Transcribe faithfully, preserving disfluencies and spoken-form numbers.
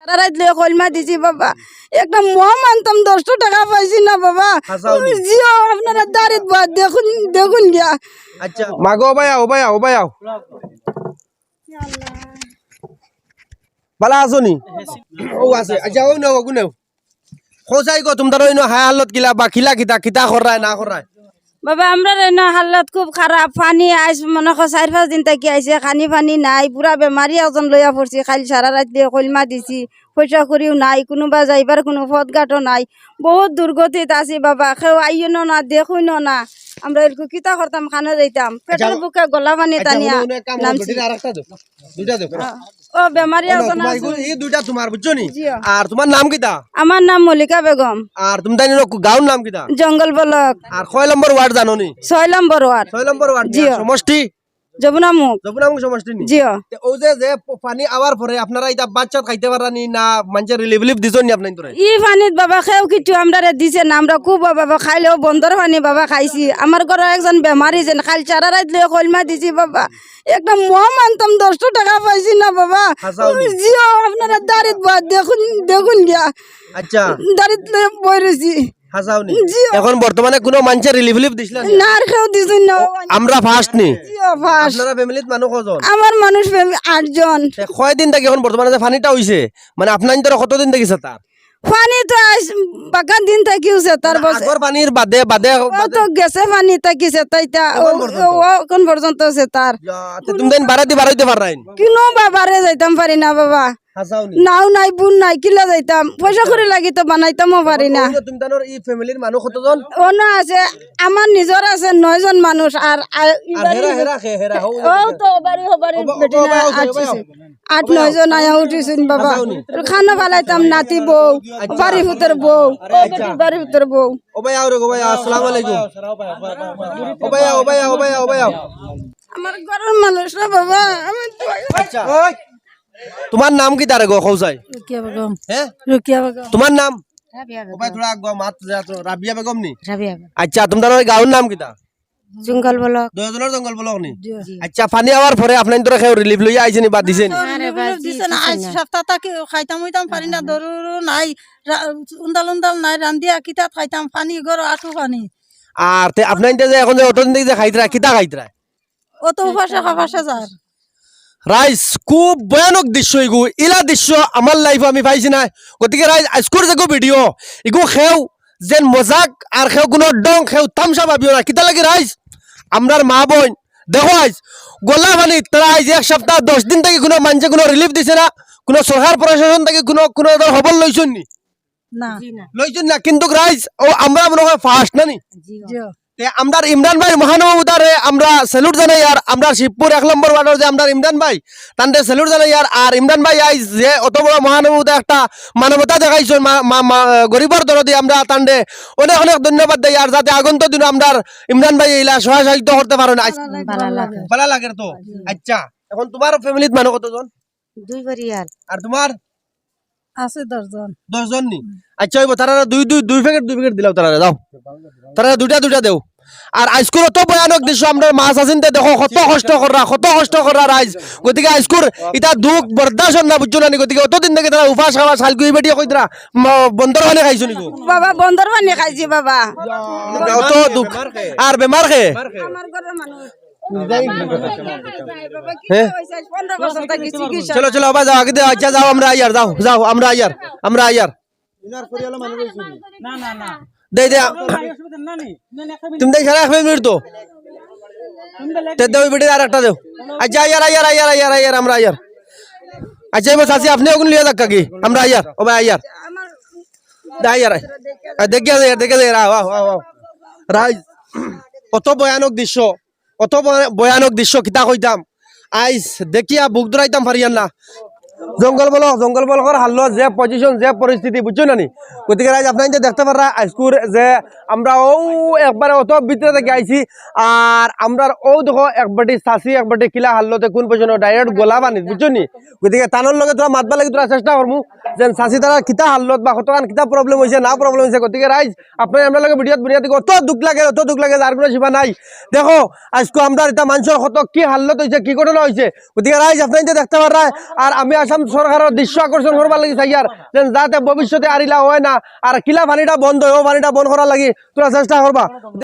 সারা রাইত লইয়া কলমা দিছি বাবা। একটা মম আনতাম, দশটা টেকা পাইছি না বাবা। হাছাউ নি? জিও, আপনারা দাড়িত বাদ দেখুন, দেখুন গিয়া। আচ্ছা, মাগো, ও ভাই আও, ও ভাই আও, ও ভাই আও। বালা আছো নি? ও আছে। আচ্ছা, ও নেও, ওগু নেও। কও চাই গো, তুমরার অনো হায় হালত কিলা বা কিলা কিতা, কিতা কররায় না কররায়? বাবা, আমরার অনো হালত খুব খারাপ। পানি আইজ মনো কর চাইর পাঁচ দিন থাকি আইছে, খানি পানি নাই, পুরা বেমারি একজন লইয়া পড়ছি। কাইল সারা রাইত লইয়া কলমা দিছি, পয়সা কড়িও নাই, কুনুবা যাইবার কুনু পথঘাটও নাই। বউত দুর্গতিত আছি বাবা, কেউ আইও না, দেখইন না। আমরা এরকু কিতা করতাম, কানো যাইতাম? পেটর আচ্ছা, বুকে গলা পানি আচ্ছা, টানিয়া হুনো, হুনো, এক কাম করো, নামছি। বেটির আরেকটা দেও, দুইটা দেও। ও, বেমারি ও, না, একজন তুমার আছে। এগু-, এই দুইটা তুমার, বুঝছো নি? জি। আর তুমার নাম কিতা? আমার নাম মল্লিকা বেগম। আর তুমার গাঁওর নাম কিতা? জঙ্গল ব্লক। আর কয় নম্বর ওয়ার্ড জানো নি? ছয় নম্বর ওয়ার্ড। ছয় নম্বর ওয়ার্ড জি। নি? আর সমষ্টি? যমুনামুখ। যমুনামুখ সমষ্টি নি? জি। তে অউ যে, যে প-, পানি আওয়ার পরে আপনারা ইতা ভাত-সাত খাইতা পাররা নি না, মানষে রিলিফ-উলিফ দিছইন নি আপনাইনতরে? ই পানিত বাবা কেউ কিচ্ছু আমরারে দিছে না, আমরা খুব অভাবে খাইলেও বন্দর পানি বাবা খাইছি। আমার ঘরো একজন বেমারি যেন কাইল সারা রাইত লইয়া কলমা দিছি বাবা। একটা মম আনতাম, দশটা টেকা পাইছি না বাবা। হাছাউ নি? জিও, আপনারা দাড়িত বাদ দেখুন, দেখুন গিয়া। আচ্ছা। দাড়িত লইয়া বই রইছি। হাছাউ নি? জি। এখন বর্তমানে কুনু মানষে রিলিফ-উলিফ দিছলা নি? না, আর কেউ দিছইন না। ও, আমরা ফার্স্ট নি? জি, ও ফার্স্ট। আপনারা ফ্যামিলিত মানুষ কয়জন? আমার মানুষ ফ্যামি-, আটজন। তে কয়দিন থাকি এখন বর্তমানে যে পানিটা অইছে, মানে আপনাইনতরে কতদিন থাকি ছেতার? পানি তো আইজ বাক্কা দিন থাকিও ছেতার মানে বসে। আগর পানির বাদে, বাদে, ও বাদে? তো গেছে পানি থাকি ছেতাইতা, ও, অখন পর্যন্ত? ও, ও, অখন পর্যন্ত ছেতার। ইয়া, তে তুমরা বাড়াইতে, বাড়াইতে পাররায় নি? কুনুবা বারে যাইতাম পারি না বাবা। হাছাউ নি? নাও নাই, বুন নাই, কিলা যাইতাম? পয়সা কড়ি লাগি তো বানাইতামও পারি না। অউ যে তুমরার ই ফ্যামিলির মানুষ কতজন? অনো আছে, আমার নিজর আছে নয়জন মানুষ, আর, আর আর হেরা, হেরা কে, হেরা, হউ যে ও তো বাড়ি, ও বাড়ি ওবা, বেটি ওবা, না, ওবা, ওবা, আটজন। ওবা। আট নয়জন আয়া উঠিছইন বাবা। হাছাউ নি? খানা বানাইতাম নাতি বউ, আচ্ছা। বাড়ি পুতর বউ, ও আচ্ছা। বেটি বাড়ি পুতর বউ। ও ভাই আও রে গো ভাই, আসসালামু আলাইকুম। ও ভাই আও, ও ভাই আও, ও ভাই আও, ও ভাই আও। আমার ঘরর মানুষ না বাবা, আমি তো আচ্ছা। তুমার নাম কিতা রে গো, কও চাই? রুকিয়া বেগম। হ্যাঁ? রুকিয়া বেগম। তুমার নাম? রাবিয়া ও ভাই, বেগম। থুড়া আগুয়া মাত যা তো, রাবিয়া বেগম নি? রাবিয়া বেগম। আচ্ছা, তুমরার গাঁওর নাম কিতা? জঙ্গল ব্লক। দশ জনর জঙ্গল ব্লক নি? জি। আচ্ছা, পানি আওয়ার পরে আপনাইনতরে কেউ রিলিফ লইয়া আইছে নি বা দিছে নি? না রে বা, দিছে না, দিছে আইজ না। সপ্তাহ থাকি খাইতাম উইতাম পারি না, দরুরু নাই, রা-, উন্দাল উন্দাল নাই, রান্দিয়া কিতা খাইতাম, পানি ঘরো আটু পানি। আর তে আপনাইনতে যে এখন যে অতদিন থাকি যে খাইতরা, কিতা খাইতরা? অত উপাসে খাবাসে যার। রাইজ, খুব ভয়ানক দৃশ্য ইগু। ইলা দৃশ্য আমার লাইফো আমি পাইছি না। গতিকে রাইজ, আইজকুর যেগু ভিডিও, ইগু কেউ যেন মজাক আর কেউ কুনু ঢং, কেউ তামশা ভাবিও না। কিতার লাগি রাইজ? আমরার মা বইন, দেখো আইজ, গলা পানি, তারা আইজ এক সপ্তাহ দশ দিন থাকি কুনু মানষে কুনু রিলিফ দিছে না, কুনু সরকার প্রশাসন থাকি কুনু, কুনু ধর খবর লইছইন নি? না। জি না। লইছইন না, কিন্তুক রাইজ, ও আমরা মনে অয় ফার্স্ট না নি? জি। জি। তে আমরার ইমরান ভাই মহানুভবতারে আমরা স্যালুট জানাইয়ার, আমরার শিবপুর এক নম্বর ওয়ার্ডর যে আমরার ইমরান ভাই, তানরে স্যালুট জানাইয়ার। আর ইমরান ভাই আইজ যে অত বড় মহানুভবতা একটা মানবতা দেখাইছইন, মা-, মা-, মা-, গরিবর দরদি, আমরা তানরে অনেক অনেক ধন্যবাদ দেই। আর যাতে আগন্ত দিনো আমরার ইমরান ভাই ইলা সহায় সাহায্য করতে পারইন। আইজ ভালা লাগে। ভালা লাগের তো? জি। আচ্ছা, এখন তুমার ফ্যামিলিত মানুষ কতজন? দুই পরিয়াল। আর তুমার? আছে দশ জন। দশ জন নি? হুম। আচ্ছা, অইবো, তারারে দুই, দুই, দুই প্যাকেট, দুই প্যাকেট দিলাও তারারে, যাও। তারারে দুইটা, দুইটা দেও। আর আইজকুর অত ভয়ানক দৃশ্য, আমরার মা চাচিন্তে দেখো, কত কষ্ট কররা, কত কষ্ট কররা রাইজ। গতিকে আইজকুর ইতা দুখ বরদাস্ত অর না, বুঝছো না নি? গতিকে অতদিন থাকি তারা উপাস খাওয়া, শালকুই বেটিয়ে কইতরা, ম-, বন্দর পানি খাইছো নি গো? বাবা, বন্দর পানি খাইছি বাবা। অত দুখ। আর বেমার কে? আমার ঘরর মানুষ। হ্যাঁ? চলো, চলো, আবার যাও, আগে দে, আচ্ছা, যাও, আমরা আইয়ার, যাও, যাও, আমরা আইয়ার, আমরা আইয়ার। না, না, না। দে, দে। তুমি দেখ, সারা এক মিনিট তো। তে দেও, বেটি, আর একটা দেও। আচ্ছা, আইয়ার, আইয়ার, আইয়ার, আইয়ার, আইয়ার, আমরা আইয়ার। আচ্ছা, এবার চাচি, আপনি ওগুন লিয়ে যাক কাকি, আমরা আইয়ার, ও ভাই, আইয়ার। দে, আইয়ার, আই। আই, দেখে যাই, দেখে যাই, আও, আও, আও, আও। রাইজ, অত ভয়ানক দৃশ্য। অত ভয়-, ভয়ানক দৃশ্য কিতা কইতাম, আইজ দেখিয়া বুক ধরাইতাম পারিয়ার না। জঙ্গল ব্লক, জঙ্গল ব্লকর হালত যে পজিশন, যে পরিস্থিতি, বুঝছো না নি? গতিকে রাইজ আপনাইন্তে দেখতে পাররা, আইজকুর যে আমরা অউ একবারে অত ভিতরে থাকি আইছি, আর আমরার অউ দেখো এক বাটি চাচি, এক বাটি কিলা হালতে কুন পজিশনো, ডাইরেক্ট গলা পানিত, বুঝছো নি? গতিকে তানর লগে থুড়া মাতবার লাগি থুড়া চেষ্টা করমু, যেন চাচি তারার কিতা হালত বা কতখান কিতা প্রবলেম অইছে, না প্রবলেম অইছে। গতিকে রাইজ, আপনারা আমরার লগে ভিডিওত বনিয়া দেখো, অত দুখ লাগে, অত দুখ লাগে, যার কুনু সীমা নাই। দেখো, আইজকু আমরার ইতা মানষর কত কি হালত অইছে, কি ঘটনা অইছে। গতিকে রাইজ, আপনাইন্তে দেখতে পাররা, আর আমি আসাম সরকারর দৃষ্টি আকর্ষণ করবার লাগি চাইয়ার, যেন যাতে ভবিষ্যতে আর ইলা অয় না, আর কিলা পানিটা বন্ধ অয়, অউ পানিটা বন্ধ করার লাগি তোরা চেষ্টা করবা।